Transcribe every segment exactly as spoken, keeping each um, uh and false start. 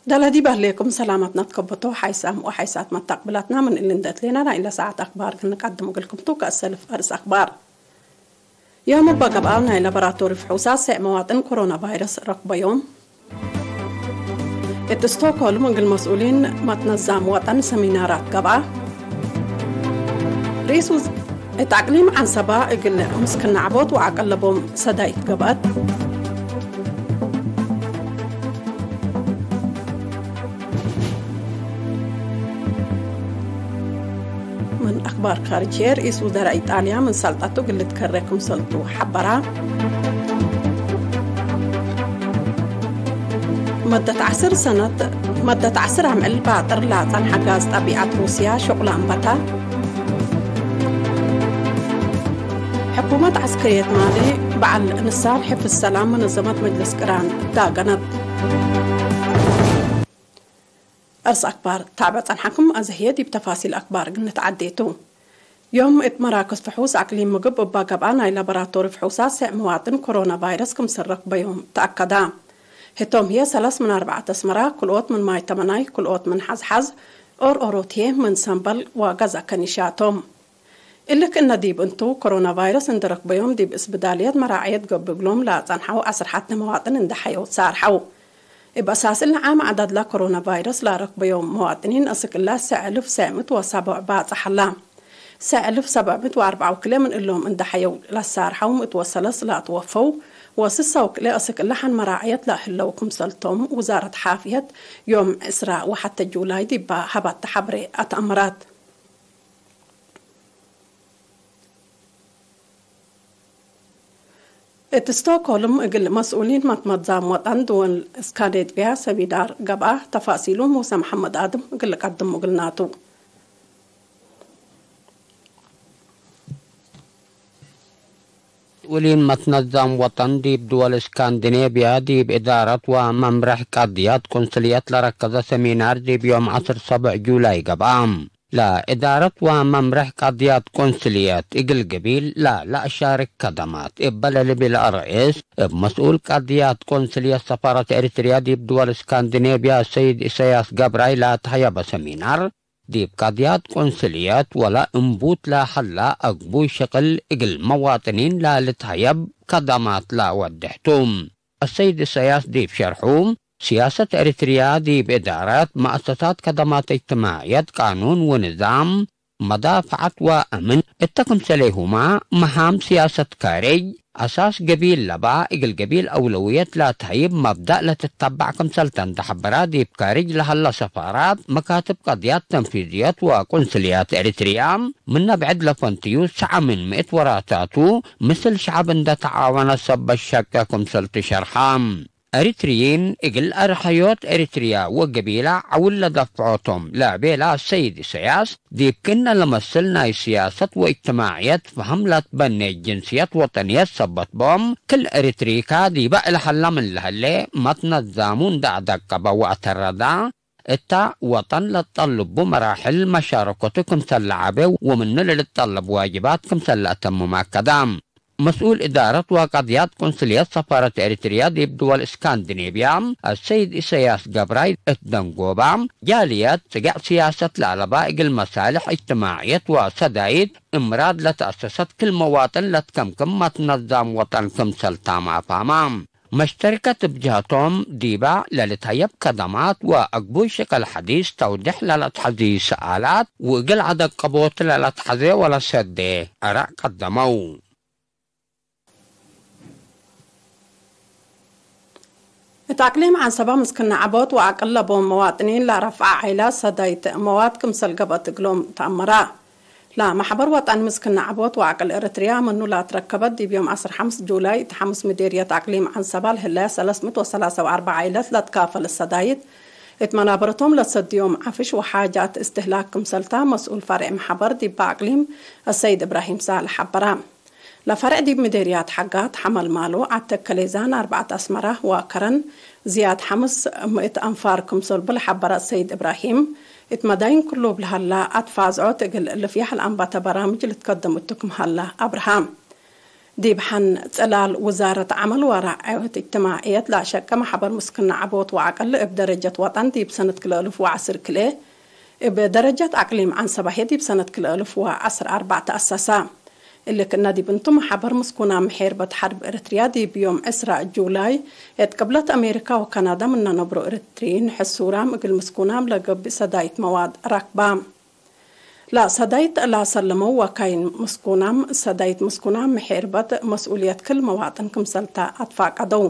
ዳለ ዲብ ህሌኩም ሰላመትነ ትከበቶ ሓይሳም ወሓይሳት መታቅብላትና ምን እሊ እንዴ እትሌና ናይ ለሰዓት አክባር ክም ንቀድም እግልኩም ቱ። ከእሰልፍ አርእስ አክባር። ዮም እበ ገብአ ናይ ላቦራቶሪ ፍሑሳት ሰዕ መዋጥን ኮሮና ቫይረስ ረክበዮም። እት ስቶክሆልም እግል መስኡሊን መትነዛም ወጠን ሰሚናራት ገብአ። ርኢስ ውዝ-፣ እት አቅሊም ዐንሰባ እግል ምስክነ ዐቦት ወዐቀል ለቦም ሰዳይት ገብአት። ምን አክባር ካርጅ ህዬ፣ ርኢስ ውዘራእ ኢጣልያ ምን ሰልጠቱ እግል ልትከሬ ክምሰልቱ ሐበራ። መደት ዐስር ሰነት፣ መደት ዐስር አምዕል ባጥር ለጸንሐ ጋዝ ጠቢዐት ሩስያ ሹቅለ አንበታ። ሕኩመት ዐስከርየት ማሊ በዐል ንሳር ሕፍዝ ሰላም መነዘመት መጅልስ ቅራን ዳገነት። አርስ አክባር ታብዕ ጸንሐኩም፣ አዘ ህዬ ዲብ ተፋሲል አክባር እግል ንትዓዴ ቱ። ዮም እት መራክዝ ፍሑስ አቅሊም ምግብ እባ ገብአ ናይ ላቦራቶሪ ፍሑሳት ሰዕ መዋጥን ኮሮና ቫይረስ ክምሰል ረክበዮም ተአከዳ። ህቶም ህዬ ሰለስ ምን አርበዐት አስመራ፣ ክልኦት ምን ማይ ተመናይ፣ ክልኦት ምን ሐዝሐዝ፣ ኦርኦሮት ህዬ ምን ሰምበል ወገዘ ከኒሻ ቶም። እሊ ክእነ ዲብ እንቱ፣ ኮሮና ቫይረስ እንዴ ረክበዮም ዲብ እስብዳልየት መራዐየት ገብእ እግሎም ለአጸንሐው ዐስር ሐቴ መዋጥን እንዴ ሐየው ሳርሐው። እብ አሳስ እሊ ዓም ዐዳድ ለኮሮና ቫይረስ ለረክበዮም መዋጥኒን አስክ እለ ሰዕ እልፍ ሰዕ ምእት ወሰብዕ ባጽሕ ሀላ። ሰዕ እልፍ ሰብዕ ምእት ወአርበዕ ወክልኤ ምን እሎም እንዴ ሐየው ለሳርሐው ምእት ወሰለስ ለአትወፈው ወስሳ ወክልኤ አስክ እለ ሐን መራዐየት ለህለው ክምሰልቶም ውዛረት ሓፍየት ዮም ዕስራ ወሐቴ ጁላይ ዲባ ሀባተ ሐብሬ አትአመራት። እት ስቶክሆልም እግል መስኡሊን መትመዛም ወጠን ድወል እስካንዲኔቭያ ሰሚናር ገብአ። ተፋሲሉ ሙሰ መሐመድ አድም እግል ልቀድም እግልናቱ። መስኡሊን መትነዛም ወጠን ዲብ ድወል እስካንዲኔቭያ ዲብ እዳረት ወመምረሕ ቀድያት ቁንስልየት ለረከዘ ሰሚናር ዲብ ዮም ዐስር ሰብዕ ጁላይ ገብአ። ለእዳረት ወመምረሕ ቀድያት ቆንስልየት እግል ገቢል ለለአሻርክ ከደማት እበ ለልብል አርኤስ፣ እብ መስኡል ቀድያት ቆንስልየት ሰፋረት ኤሪትርያ ዲብ ድወል እስካንዲኔቭያ ሰይድ ኢሰያስ ገብራይ ለተሀየበ ሰሚናር፣ ዲብ ቀድያት ቆንስልየት ወለ እምቡት ለሀላ አግቡይ ሸቅል እግል መዋጥኒን ለልትሀየብ ከደማት ለወድሕ ቱ። አሰይድ ኢሰያስ ዲብ ሸርሑ፣ ሲያሰት ኤሪትርያ ዲብ እዳረት፣ መአሰሳት ከደማት እጅትማዕየት፣ ቃኑን ወንዛም፣ መዳፈዐት ወአምን እተ ክምሰሌሁማ መሃም ሲያሰት ካርጅ አሳስ ገቢል ለባ፣ እግል ገቢል አውለውየት ለትሀይብ መብዳእ ለትተባዕ ክምሰልተ እንዴ ሐበራ፣ ዲብ ካርጅ ለሀለ ሰፋራት፣ መካትብ ቀድያት ተንፊዝየት ወቁንስልያት ኤሪትርያ ምነ ብዕድ ለፈንትዩ ሰዐ ምን ምእት ወራታቱ ምስል ሸዐብ እንዴ ተዓወነ ሰበት ሸቄ ክምሰልቱ ሸርሐ። ኤሪትርዪን እግል አርሐዮት ኤሪትርያ ወገቢላ ዐውል ለደፍዖቶም ለቤላ ሰይድ ኢሰያስ፣ ዲብ ክእነ ለመስል ናይ ስያሰት ወእጅትማዕየት ፈሀም ለትበኔ ጅንስየት ወጠንየት ሰበት ቦም፣ ክል ኤሪትሪካ ዲበ እለ ሀላ ምን ለህሌ መትነዛሙ እንዴ አደቀበ ወአተረዳ፣ እታ ወጠን ለትጠልቡ መራሕል መሻረከቱ ክምሰል ለዐቤ ወምኑ ለልትጠለብ ዋጅባት ክምሰል ለአተምም አከዳ። መስኡል እዳረት ወቀድያት ቁንስልየት ሰፋረት ኤሪትርያ ዲብ ድወል እስካንዲኔብያ፣ አሰይድ ኢሰያስ ገብራይ እት ደንጎባ፣ ጃልየት ጽግዕ ስያሰት ለአለባ እግል መሳልሕ እጅትማዕየት ወሰዳይት እምራድ ለተአሰሰት ክል መዋጥን ለትከምክም መትነዛም ወጠን ክምሰል ታማፋማ። መሽተርከት እብ ጀሀቶም፣ ዲባ ለልትሀየብ ከደማት ወአግቡይ ሽቅል ሐዲስ ተውዴሕ ለለትሐዜ ሰኣላት፣ ወእግል ዐደቀቦት ለለትሐዜ ወለሰዴ አራእ ቀደመው። እት አቅሊም ዐንሰበ ምስክነ ዐቦት ወአቅል ለቦም መዋጥኒን ለረፍዐ ዓይላት ሰዳይት መዋት ክምሰል ገብአት እግሎም ተአመረ። ለመሕበር ወጠን ምስክነ ዐቦት ወአቅል ኤረትርያ ምኑ ለአትረከበት ዲብ ዮም ዐስር ሐምስ ጁላይ እት ሐምስ ምዴርየት አቅሊም ዐንሰበ ለህለየ ሰለስ ምእት ወሰላሰ ወአርበዕ ዓይለት ለትካፈል ሰዳይት፣ እት መናበረቶም ለትሰድዮም ዐፍሽ ወሓጃት እስትህላክ ክምሰልታ መስኡል ፈርዕ መሕበር ዲበ አቅሊም አሰይድ እብራሂም ሳልሕ ሐበረ። ለፈርዕ ዲብ ምዴርያት ሐጋት ሐመልማሎ፣ ዐተከሌዛን፣ አርበዐት አስመረ ወከረን ዝያድ ሐምስ ምእት አንፋር ክምሰልቡ ለሐበረ ሰይድ እብራሂም፣ እት መዳይን ክሉ እብ ለሀላ አትፋዝዖት እግል ልፍያሕ ለአንበተ በራምጅ ልትከደም እቱ ክም ሀላ አብርሃ። ዲብ ሐን ጽላል ውዛረት ዐመል ወራዕዮት እጅትማዕየት ለአሸቀ መሐበር ምስክና ዐቦት ወዐቅል እብ ደረጀት ወጠን ዲብ ሰነት ክልኤ አልፍ ወዐስር ክልኤ፣ እብ ደረጀት አቅሊም ዐንሰባ ህዬ ዲብ ሰነት ክልኤ አልፍ ወዐስር አርበዕ ተአሰሰ። እሊ ክእነ ዲብ እንቱ መሐበር ምስኩናም ሔርበት ሐርብ ኤረትርያ ዲብ ዮም ዕስራ ጁላይ እት ቅብለት አሜሪካ ወካናዳ ምነ ነብሮ ኤረትርይን ሕሱራም እግል ምስኩናም ለገብእ ሰዳይት መዋድ ረክባ። ለሰዳይት ለሰለመው ወካይን ምስኩናም፣ ሰዳይት ምስኩናም ምሔርበት መስኡልየት ክል መዋጥን ክምሰል ተ አትፋቀደው።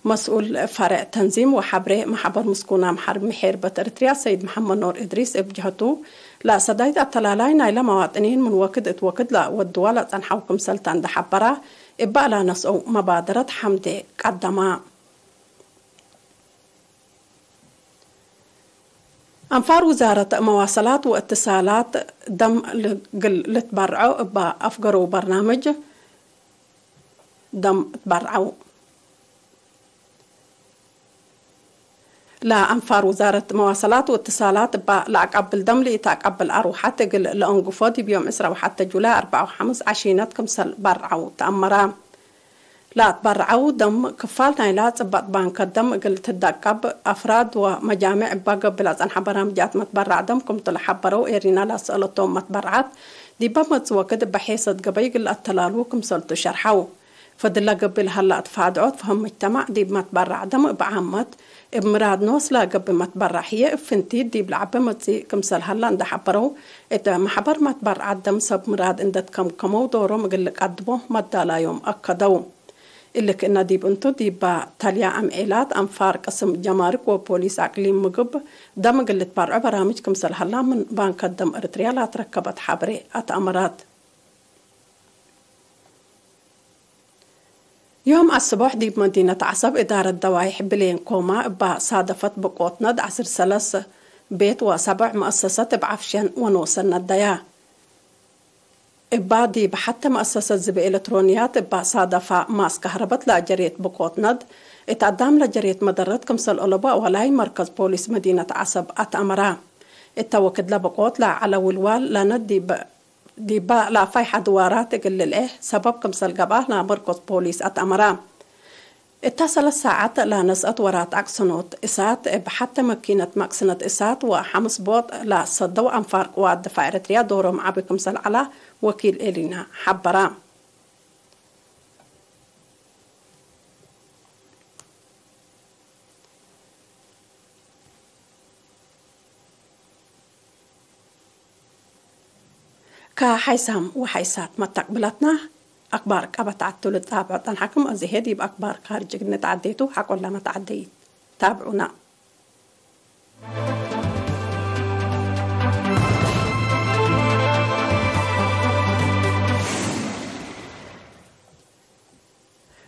መስኡል ፈሬዕ ተንዚም ወሐብሬ መሐበር ምስኩናም ሐርብ ምሔርበት ኤረትርያ ሰይድ መሐመድ ኖር እድሪስ እብ ጀህቱ፣ ለሰዳይት አተላላይ ናይለ መዋጥኒን ምን ወክድ እት ወክድ ለወድዋ ለጸንሐው ክምሰል ተ እንደ ሐበራ፣ እበ ለነስአው መባደረት ሐምዴ ቀደማ። አንፋር ውዛረት መዋሰላት ወእትሳላት ደም እግል ልትበርዖ እበ አፍገረው በርናምጅ ደም ትበርዐው። ለአንፋር ውዛረት መዋሰላት ወእትሳላት እበ ለአቀብል ደም ለኢተአቀብል አርወሐት እግል ለአንግፎ ዲብ ዮም ዕስራ ወሐተ ጁላይ አርበዕ ወሐምስ ዐሺነት ክምሰል በርዐው ተአመረ። ለአትበርዐው ደም ክፋል ናይላ ጽበጥ ባንከ ደም እግል ትደቀብ፣ አፍራድ ወመጃምዕ እበ ገብእ ለጸንሐ በራምጃት መትበራዕ ደም ክምቱ ለሐበረው ኤሪና ለሰአለቶም መትበርዓት፣ ዲበ መጽእ ወክድ እበ ሔሰት ገበይ እግል ለአተላሉ ክምሰልቱ ሸርሐው። ፈድለ ገብእ ለሀላ እት ፋድዖት ፈህም ምጅተማዕ ዲብ መትበራዕ ደም እብ ዓመት፣ እብ ምራድ ኖስ ለገብእ መትበራዕ ህዬ እብ ፍንቲት ዲብ ለዐበ መጽእ ክምሰል ሀላ እንደ ሐበረው፣ እት መሕበር መትበርዓት ደም ሰብ ምራድ እንደ ትከምከመው ዶሮም እግል ልቀድሞ መዳላዮም አከደው። እሊ ክእነ ዲብ እንቱ፣ ዲበ ተልያ አምዔላት አንፋር ቅስም ጀማርክ ወፖሊስ አቅሊም ምግብ፣ ደም እግል ልትበርዖ በራምጅ ክምሰል ሀላ ምን ባንከ ደም ኤረትርያ ለአትረከበት ሐብሬ አትአመራት። ዮም አስቦሕ ዲብ መዲነት ዐሰብ እዳረት ደዋይሕ ብሌን ኮማ እባ ሳደፈት ብቆት ነድ ዐስር ሰለስ ቤት ወሰብዕ መአሰሰት እብ ዐፍሸን ወኖሰን ነደያ። እባ ዲብ ሐተ መአሰሰት ዝቤ ኤለትሮንያት እባ ሳደፋ ማስ ከህረበት ለአጀሬት ብቆት ነድ፣ እት አዳም ለጀሬት መደረት ክምሰል አለቡ አወላይ መርከዝ ፖሊስ መዲነት ዐሰብ አትአመራ። እተ ወክድ ለብቆት ለዐለ ውልዋል ለነድ ዲብ ዲባ ለአፋይ ሐድዋራት እግል ልልኤ ሰበብ ክምሰል ገብአ ለመርኮዝ ፖሊስ አትአመራ። እታ ሰለስ ሳዐት ለነስአት ወራት አቅሰኖት እሳት እብ ሐተ መኪነት መቅስነት እሳት ወሐምስ ቦጥ ለሰደው አንፋር ቅዋት ድፋዕ ኤረትርያ ዶሮም ዐቢ ክምሰል ዐላ ወኪል ኤሊና ሐበራ። ከሓይሳም ወሓይሳት መተቅብለትና አክባር ቀበት ዐቱ ልጣብዖ ጸንሐክም። አዜ ሄ ዲብ አክባር ካርጅ እግል ንትዓዴ ቱ፣ ሐቆ ለመትዓደይት ታብዑና።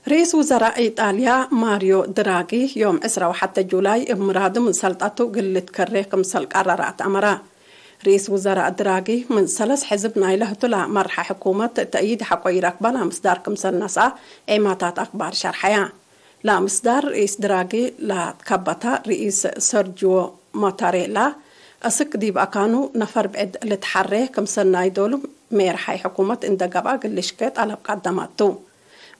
ርኢስ ውዘራእ ኢጣልያ ማርዮ ድራጊ ዮም ዕስራ ወሐተ ጁላይ እብ ምራዱ ምን ሰልጠቱ እግል ልትከሬ ክምሰል ቀረረ አትአመረ። ርኢስ ውዘራእ ድራጊ ምን ሰለስ ሕዝብ ናይለ ህቱ ለመርሐ ሕኩመት ተእይድ ሐቆ ኢረክበ ለምስዳር ክምሰል ነስአ ዔማታት አክባር ሸርሐያ። ለምስዳር ርኢስ ድራጊ ለትከበተ ርኢስ ሰርጅዮ ማታሬላ፣ አስክ ዲብ አካኑ ነፈር ብዕድ ልትሐሬ ክምሰል ናይ ዶሉ ሜርሓይ ሕኩመት እንደ ገብአ እግል ልሽኬ ጠለብ ቀደመቱ።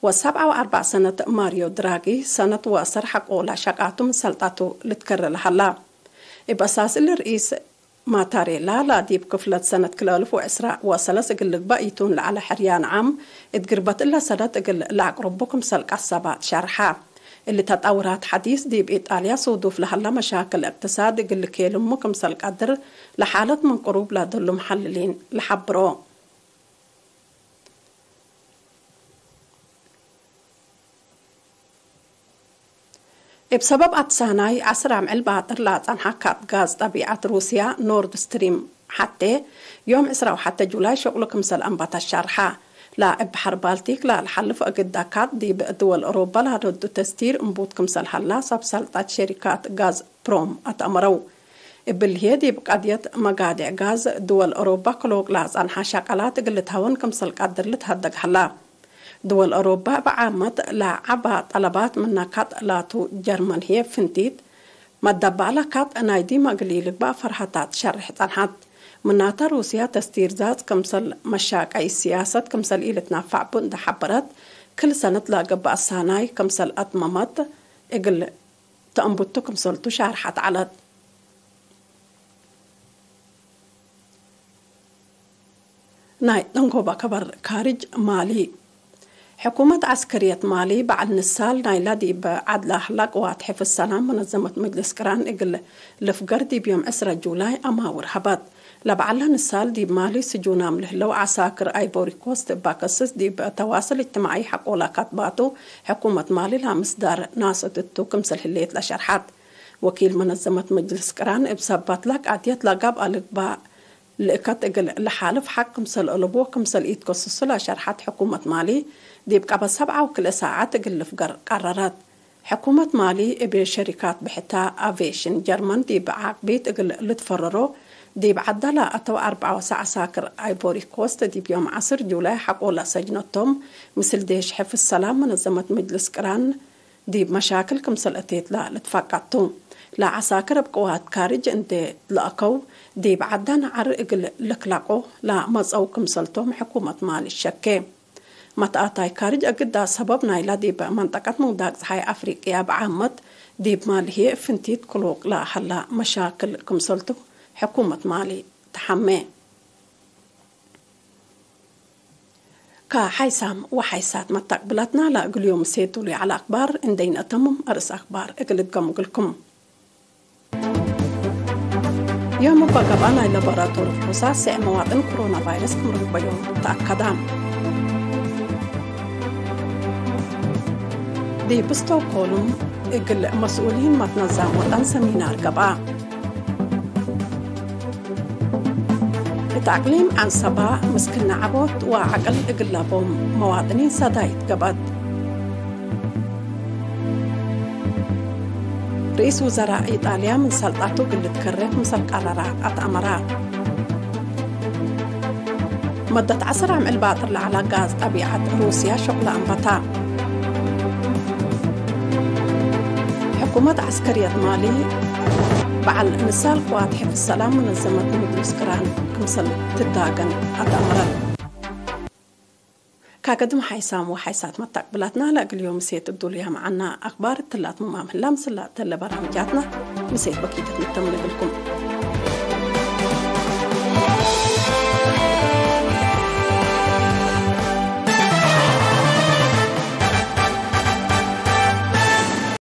ወሰብዓ ወአርበዕ ሰነት ማርዮ ድራጊ ሰነት ወአሰር ሐቆ ለሸቃቱ ምን ሰልጠቱ ልትከረ ለሀላ። እብ አሳስ እሊ ርኢስ ማታሬላ ለዲብ ክፍለት ሰነት ክልኤ አልፍ ወዕስራ ወሰለስ እግል ልግበእ ኢቱን ለዐለ ሕርያን ዓም፣ እት ግርበት እለ ሰነት እግል ለአቅርቡ ክምሰል ቀሰበ ሸርሐ። እሊ ተጣውራት ሐዲስ ዲብ ኢጣልያ ሱዱፍ ለሀላ መሻክል እቅትሳድ እግል ልኬልሙ ክምሰል ቀድር፣ ለሓለት ምን ቅሩብ ለደሉ መሐልሊን ለሐብሮ። እብ ሰበብ አትሳናይ ዐስር አምዕል ባጥር ለአጸንሐ ካጥ ጋዝ ጠቢዐት ሩስያ ኖርድ ስትሪም ሐቴ፣ ዮም ዕስራ ወሐተ ጁላይ ሸቅሉ ክምሰል አንበተ ሸርሐ። ለእብ በሐር ባልቲክ ለልሐልፍ እግደ ካጥ ዲብ ድወል ኦሮበ ለሀደዱ ተስቲር እምቡት ክምሰል ሀላ ሰብ ሰልጠት ሸሪካት ጋዝ ፕሮም አትአመረው። እብሊ ህዬ ዲብ ቀድየት መጋዴዕ ጋዝ ድወል ኦሮበ ክሎቅ ለአጸንሐ ሸቀላት እግል ልትሀወን ክምሰል ቀድር ልትሀደግ ሀላ። ድወል ኦሮበ እብ ዓመት ለዐባ ጠለባት ምነ ካጥ ላቱ ጀርመን ህዬ ፍንቲት መደባእለ ካጥ ናይ ዲመ እግል ኢልግበእ ፈርሀታት ሸርሕ ጸንሐት። ምናተ ሩስያ ተስቲር ዛጽ ክምሰል መሻቀይ ስያሰት ክምሰል ኢልትናፋዕ ቡ እንደ ሐበረት፣ ክል ሰነት ለገብአ ሳናይ ክምሰል አትመመት እግል ተአንቡቱ ክምሰልቱ ሻርሐት ዐለት። ናይ ደንጎበ ከበር ካርጅ ማሊ። ሕኩመት ዐስከርየት ማሊ በዐል ንሳል ናይላ ዲብ ዐድ ለሀላ ቅዋት ሕፍዝ ሰላም መነዘመት መጅልስ ቅራን እግል ልፍገር ዲብ ዮም ዕስረ ጁላይ አማውር ሀበት። ለበዐለ ንሳል ዲብ ማሊ ስጁናም ለህለው ዐሳክር አይቮሪ ኮስት እባ ከስስ ዲብ ተዋስል እጅትማዒ ሐቆላ ካትባቱ ሕኩመት ማሊ ለአምስዳር ናሰት እቱ ክምሰል ህሌት ለሸርሐት። ወኪል መነዘመት መጅልስ ቅራን እብ ሰባትላ ቃድየት ለጋብአ ልግባእ ልእከት እግል ለሓልፍ ሐቅ ክምሰል አለቡ ወክምሰል ኢትከስሱ ለሸርሐት ሕኩመት ማሊ፣ ዲብ ቀበት ሰብዓ ወክልኤ ሳዐት እግል ልፍገር ቀረረት። ሕኩመት ማሊ እብ ሸሪካት ብሕታ አቪዬሽን ጀርመን ዲብ ዓቅቢት እግል ልትፈረሮ፣ ዲብ ዐዳ ለአተው አርበዓ ወሰዕ ዐሳክር አይቮሪ ኮስት ዲብ ዮም ዐስር ጁላይ ሐቆለ ሰጅነቶም፣ ምስል ዴሽ ሕፍዝ ሰላም መነዘመት መጅልስ ቅራን፣ ዲብ መሻክል ክምሰል እቴትላ ልትፈቀድ ቱ። ለዐሳክር እብ ቅዋት ካርጅ እንዴ ትለአከው፣ ዲብ ዐዳ ነዐር እግል ልክለቆ ለመጽአው ክምሰልቶም ሕኩመት ማሊ ሸኬ። መትአታይ ካርጅ እግዳ ሰበብ ናይላ ዲብ መንጠቀት ምውዳቅ ጸሓይ አፍሪቅያ ብዓመት ዲብ ማሊ ህዬ ፍንቲት ክሉቅ ለሀላ መሻክል ክምሰልቱ ሕኩመት ማሊ ተሐሜ። ከሓይሳም ወሓይሳት መተቅብለትና ለእግል ዮም ሴት ዱሉይ ዐለ አክባር እንዴ ነአተምም፣ አርእስ አክባር እግል እድገሙ እግልኩም። ዮም እበ ገብአ ናይ ላቦራቶሪ ፍሑሳት ስዕ መዋጥን ኮሮና ቫይረስ ክም ርግበዮም ተአከደ። ዲብ ስቶክሆልም እግል መስኡሊን መትነዛም ወጠን ሰሚናር ገብአ። እት አቅሊም ዐንሰባ ምስክነ ዐቦት ወዐቅል እግል ለቦም መዋጥኒን ሰዳይት ገብአት። ርኢስ ውዘራእ ኢጣልያ ምን ሰልጣቱ እግል ልትከሬ ክምሰል ቀረረ አትአመረ። መደት ዐስር አምዕል ባጥር ለዐለ ጋዝ ጠቢዐት ሩስያ ሸቁለ አንበተ። ሕኩመት ዐስከርየት ማሊ በዐል ንሳል ቅዋት ሕፍዝ ሰላም መነዘመት መጅልስ ቅራን ክምሰል ትዳገን አትአመረት። ካገድም ሓይሳም ወሓይሳት መተቅብላትና ለእግል ዮም ሴት እዱልያ መዓና አክባር እትላ ትምማም ህላ ምስላ እተለ በራምጃትና ምሴት በኪደት ንተምነ እግልኩም።